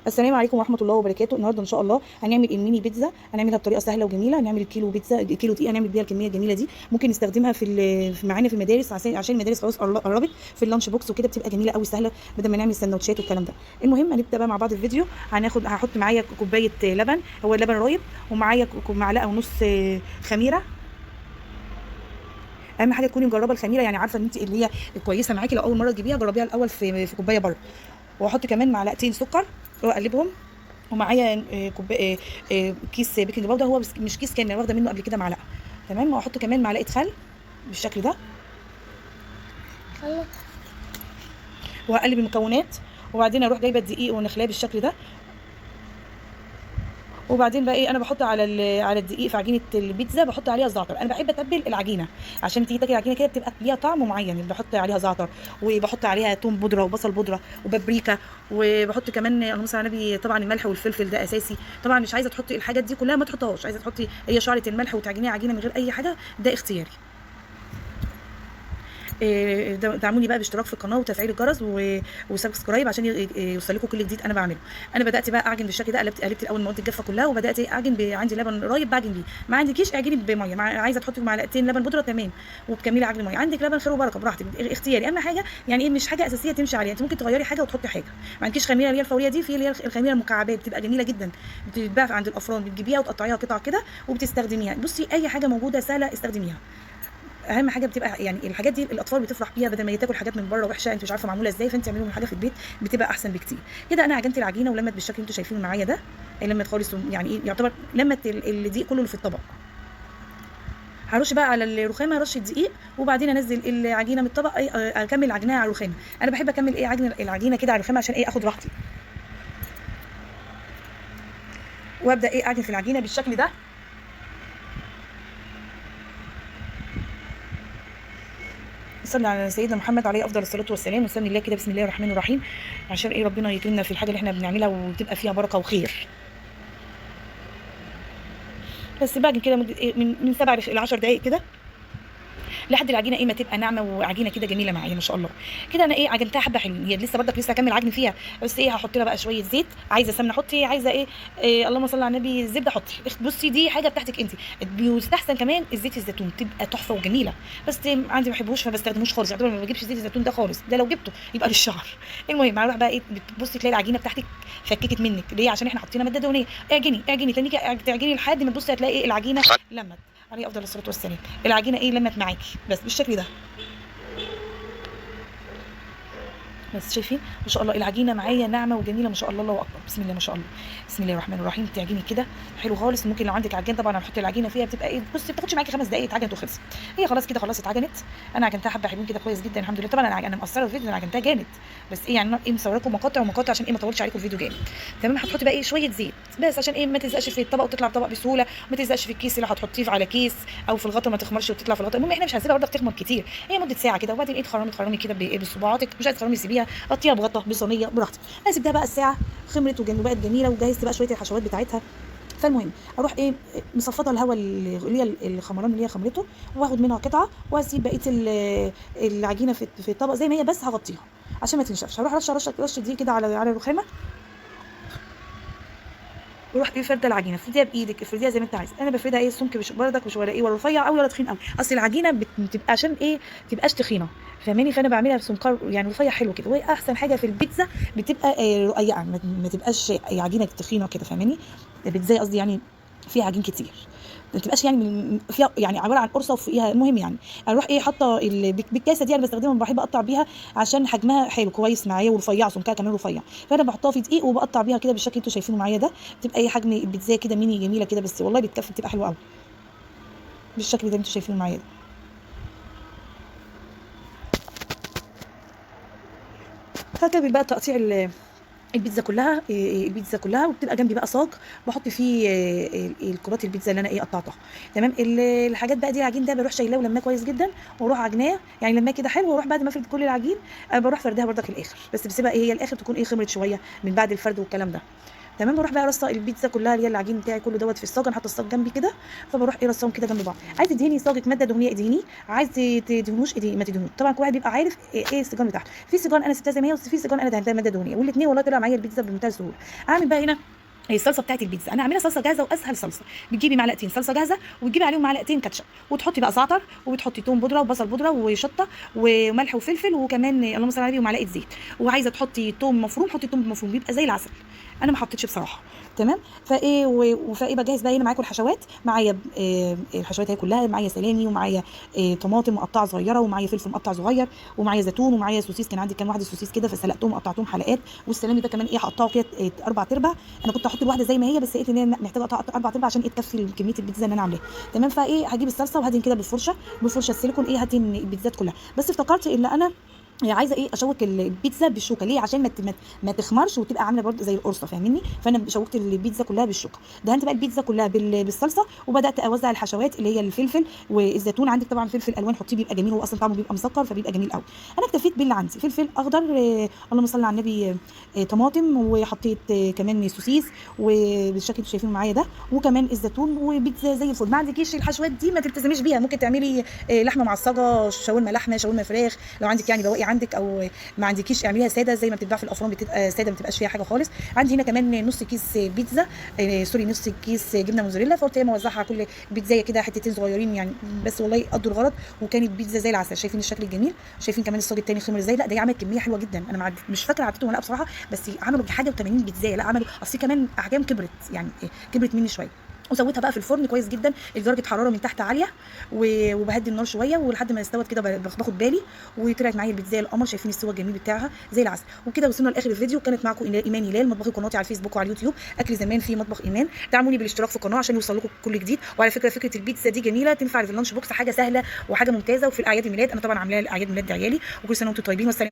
السلام عليكم ورحمة الله وبركاته. النهارده ان شاء الله هنعمل الميني بيتزا، هنعملها بطريقة سهلة وجميلة. هنعمل كيلو بيتزا، كيلو دقيق هنعمل بيها الكمية الجميلة دي. ممكن نستخدمها في معانا في المدارس، عشان المدارس خلاص قربت في ال lunch box وكده، بتبقى جميلة قوي سهلة بدل ما نعمل سندوتشات والكلام ده. المهم هنبدا بقى مع بعض الفيديو. هحط معايا كوباية لبن، هو اللبن رايب، ومعايا معلقه ونص خميره. اهم حاجة تكوني مجربه الخميره، يعني عارفه ان انت اللي هي كويسة معاكي. لو اول مرة تجيبيها جربيها الاول في كوباية بره. واحط كمان معلقتين سكر واقلبهم. ومعايا كوباية كيس baking powder، هو مش كيس كامل، واخده منه قبل كده معلقه، تمام. واحط كمان معلقه خل بالشكل ده، واقلب المكونات. وبعدين اروح جايبه الدقيق ونخلاه بالشكل ده. وبعدين بقى ايه، انا بحط على الدقيق في عجينه البيتزا بحط عليها الزعتر. انا بحب اتبل العجينة عشان تيجي تاكل العجينة كده بتبقى ليها طعم معين. يعني بحط عليها زعتر، وبحط عليها توم بودره وبصل بودره وبابريكا، وبحط كمان اللهم صل على النبي طبعا الملح والفلفل ده اساسي. طبعا مش عايزه تحطي الحاجات دي كلها ما تحطهاش، عايزه تحطي هي شعره الملح وتعجنيها عجينه من غير اي حاجة، ده اختياري. دعموني بقى باشتراك في القناة وتفعيل الجرس و subscribe عشان يوصل لكم كل جديد انا بعمله. انا بدات بقى اعجن بالشكل ده، قلبت الاول المواد الجافه كلها، وبدات اعجن. عندي لبن رايب بعجن بيه، ما عندكيش اعجني بميه، عايزه تحطي معلقتين لبن بودره تمام، وبتكملي عجن مية. عندك لبن خير وبركة براحتك، اختياري. اهم حاجة يعني ايه، مش حاجة اساسية تمشي عليها، انت ممكن تغيري حاجة وتحطي حاجة. ما عندكيش خميره اللي هي الفورية دي، في اللي هي الخميره المكعبات بتبقى جميلة جدا، بتتباع عند الافران، بتجيبيها وتقطعيها قطع كده وبتستخدميها. بصي اي حاجة موجودة سهلة استخدميها. اهم حاجة بتبقى يعني الحاجات دي الاطفال بتفرح بيها، بدل ما تاكل حاجات من بره وحشة انت مش عارفه معمولة ازاي، فانت اعملي لهم حاجة في البيت بتبقى احسن بكتير. كده انا عجنت العجينة ولمت بالشكل اللي انتوا شايفينه معايا ده، لمت خالص، يعني ايه يعتبر لمت الدقيق كله اللي في الطبق. هرش بقى على الرخامه رشه دقيق، وبعدين انزل العجينة من الطبق، اكمل عجنها على الرخامه. انا بحب اكمل ايه عجن العجينة كده على الرخامه عشان ايه اخد راحتي. وابدا ايه اعجن في العجينة بالشكل ده. صلي على سيدنا محمد عليه افضل الصلاة والسلام، ونسمي الله كده بسم الله الرحمن الرحيم، عشان ايه ربنا يكرمنا في الحاجة اللي احنا بنعملها وتبقى فيها بركة وخير. بس بعجن كده مده إيه من 7 ل 10 دقائق كده، لحد العجينة ايه ما تبقى ناعمة وعجينه كده جميلة معايا ما شاء الله. كده انا ايه عجنتها حبه حلوين، هي لسه برضك لسه هكمل عجن فيها، بس ايه هحط لها بقى شوية زيت. عايزه سمنه حطي، عايزه ايه، إيه اللهم صل على النبي زبدة حطي. بصي دي حاجة بتاعتك انت. بيستحسن كمان الزيت الزيتون تبقى تحفة وجميلة، بس عندي ما بحبوش فما بستخدموش خالص، يعتبر ما بجيبش زيت الزيتون ده خالص، ده لو جبته يبقى للشعر. المهم هروح بقى ايه، بتبصي تلاقي العجينة بتاعتك فككت منك. ليه؟ عشان احنا حطينا مادة دهنية. اعجني اعجني تاني، تعجني لحد ما تبصي هتلاقي ايه العجينة لمت، عليه افضل الصلاة والسلام. العجينة ايه لمت معاكي بس بالشكل ده. بس شايفين ما شاء الله العجينة معايا ناعمة وجميلة ما شاء الله، الله اكبر، بسم الله ما شاء الله، بسم الله الرحمن الرحيم. تعجني كده حلو خالص. ممكن لو عندك عجان طبعا هنحط العجينة فيها، بتبقى ايه بصي ما بتاخدش معاكي 5 دقائق اتعجنت وخلصت. هي خلاص كده خلاص اتعجنت. انا عجنتها حبه حلوين كده كويس جدا الحمد لله. طبعا انا مقصرة في الفيديو، انا عجنتها جامد، بس ايه يعني ايه مصوره لكم مقاطع ومقاطع عشان ايه ما اطولش عليكم الفيديو جامد. تمام. هتحطي بقى ايه شوية زيت بس عشان ايه ما تلزقش في الطبق وتطلع بطبق بسهولة، ما تلزقش في الكيس اللي هتحطيه على كيس او في الغطا، ما تخمرش وتطلع في الغطا. المهم احنا مش هنسيبها برضك تخمر كتير، هي مده ساعة كده، وبعدين ايه تخرمي كده بصباعاتك، مش عايزه تخرمي سيبيها، غطيها بغطا بصينيه براحتك. انا سيبتها بقى الساعة خمرت وبقت جميلة، وجهزت بقى شوية الحشوات بتاعتها. فالمهم اروح ايه مصفطه الهواء اللي هي الخمران اللي هي خمرته، واخد منها قطعه واسيب بقية العجينة في الطبق زي ما هي، بس هغطيها عشان ما تنشفش. هروح رشه رشه رشه دي كده على الرخامه، وروح ايه فرده العجينة، افرديها بايدك، افرديها زي ما انت عايز. انا بفردها ايه السمك مش بردك، مش ولا ايه ولا رفيع قوي ولا تخين قوي، اصل العجينة بتبقى عشان ايه تبقاش تخينة، فاهماني؟ فانا بعملها بسمكار يعني رفيع حلو كده. وهي احسن حاجة في البيتزا بتبقى رقيقه، ما تبقاش عجينه تخينة كده، فاهماني؟ البيتزا قصدي يعني فيها عجين كتير، ما تبقاش يعني فيها يعني عبارة عن قرصة وفوقيها. المهم يعني اروح ايه حاطه بالكاسه دي، انا بستخدمها بحب اقطع بيها عشان حجمها حلو كويس معايا ورفيعه، سمكها كمان رفيع، فانا بحطها في دقيق وبقطع بيها كده بالشكل اللي انتوا شايفينه معايا ده. بتبقى ايه حجم البيتزا كده ميني جميلة كده، بس والله بتكفي، بتبقى حلوة قوي بالشكل ده اللي انتوا شايفينه معايا ده. هكمل بقى تقطيع البيتزا كلها، البيتزا كلها، وبتبقى جنبي بقى صاج بحط فيه الكرات البيتزا اللي انا ايه قطعتها. تمام. الحاجات بقى دي العجين ده بروح شايلاه ولماه كويس جدا، واروح عجناه يعني لماه كده حلو، واروح بعد ما افرد كل العجين بروح فردها برضك الاخر، بس بسيبها ايه هي الاخر تكون ايه خمرت شوية من بعد الفرد والكلام ده. تمام. بروح بقى رصه البيتزا كلها اللي هي العجين بتاعي كله دوت في الصاج، انا حاطه الصاج جنبي كده، فبروح ايه رصاهم كده جنب بعض. عايز تدهني صاجك مادة دهنية ادهنيه، عايز تدهنوش ما تدهنوش. طبعا كل واحد بيبقى عارف ايه السيجان بتاعته. في سيجان انا سبتها زي ما هي، وفي سيجان انا دهنتها مادة دهنية، والاثنين والله طلع معايا البيتزا بمنتهى السهولة. اعمل بقى هنا الصلصه بتاعت البيتزا، انا عاملها صلصه جاهزة واسهل صلصه. بتجيبي معلقتين صلصه جاهزة وتجيبي عليهم معلقتين كاتشب، وتحطي بقى زعتر، وبتحطي توم بودره وبصل بودره وشطه وملح وفلفل، وكمان اللهم صل على النبي ومعلقة زيت. وعايزه تحطي توم مفروم حطي توم مفروم، بيبقى زي العسل. انا ما حطيتش بصراحة. تمام. فايه وفايه بجهز بقى هنا معاكم الحشوات معايا، الحشوات هي كلها معايا، سلامي ومعايا طماطم مقطعه صغيرة، ومعايا فلفل مقطع صغير، ومعايا زيتون، ومعايا سوسيس. كان عندي كام واحدة سوسيس كده فسلقتهم وقطعتهم حلقات. والسلامي ده كمان ايه هقطعه كده 4 ارباع. انا كنت هحط الواحدة زي ما هي، بس لقيت ان انا محتاجه اقطع 4 ارباع عشان ايه تكفي كمية البيتزا اللي انا عاملاها. تمام. فايه هجيب الصلصه وهدهن كده بالفرشه السيليكون ايه هدهن البيتزات كلها. بس افتكرت ان انا عايزه ايه اشوك البيتزا بالشوكة. ليه؟ عشان ما تخمرش وتبقى عامله برده زي القرصه، فاهميني؟ فانا شوكت البيتزا كلها بالشوكة، دهنت بقى البيتزا كلها بالصلصه، وبدات اوزع الحشوات اللي هي الفلفل والزيتون. عندك طبعا فلفل الوان حطيه بيبقى جميل، هو اصلا طعمه بيبقى مسكر فبيبقى جميل قوي. انا اكتفيت باللي عندي، فلفل اخضر، اللهم صل على النبي، طماطم، وحطيت كمان سوسيس وبالشكل اللي شايفينه معايا ده، وكمان الزيتون، وبيتزا زي الفل. ما عندكيش الحشوات دي ما تلتزميش بيها، ممكن تعملي لحمه معصجه، شاورما لحمه، شاورما فراخ لو عندك يعني بواقي عندك، او ما عندكيش اعمليها ساده زي ما بتتباع في الافران، بتبقى ساده ما بتبقاش فيها حاجة خالص. عندي هنا كمان نص كيس بيتزا، sorry نص كيس جبنه موزاريلا، فقلت ايه موزعها على كل بيتزايه كده حتتين صغيرين يعني، بس والله قضوا الغرض، وكانت بيتزا زي العسل. شايفين الشكل الجميل؟ شايفين كمان الصاج التاني خمر ازاي؟ لا ده عملت كمية حلوة جدا، انا مش فاكره عدتهم ولا لا بصراحة، بس عملوا حاجة و80 بيتزايه. لا عملوا اصل كمان احجام كبرت يعني، كبرت مني شوية. وسويتها بقى في الفرن كويس جدا، لدرجة حرارة من تحت عالية، وبهدي النار شوية ولحد ما استوت كده باخد بالي، وطلعت معايا البيتزا القمر. شايفين السوا الجميل بتاعها زي العسل. وكده وصلنا لاخر الفيديو. كانت معاكم ايمان هلال، مطبخي قناتي على الفيسبوك وعلى اليوتيوب اكل زمان في مطبخ ايمان. دعموني بالاشتراك في القناة عشان يوصل لكم كل جديد. وعلى فكرة فكرة البيتزا دي جميلة، تنفع في ال lunch box، حاجة سهلة وحاجه ممتازة. وفي الاعياد الميلاد انا طبعا عاملاها لاعياد ميلاد عيالي. وكل سنة وانتم طيبين، والسلام.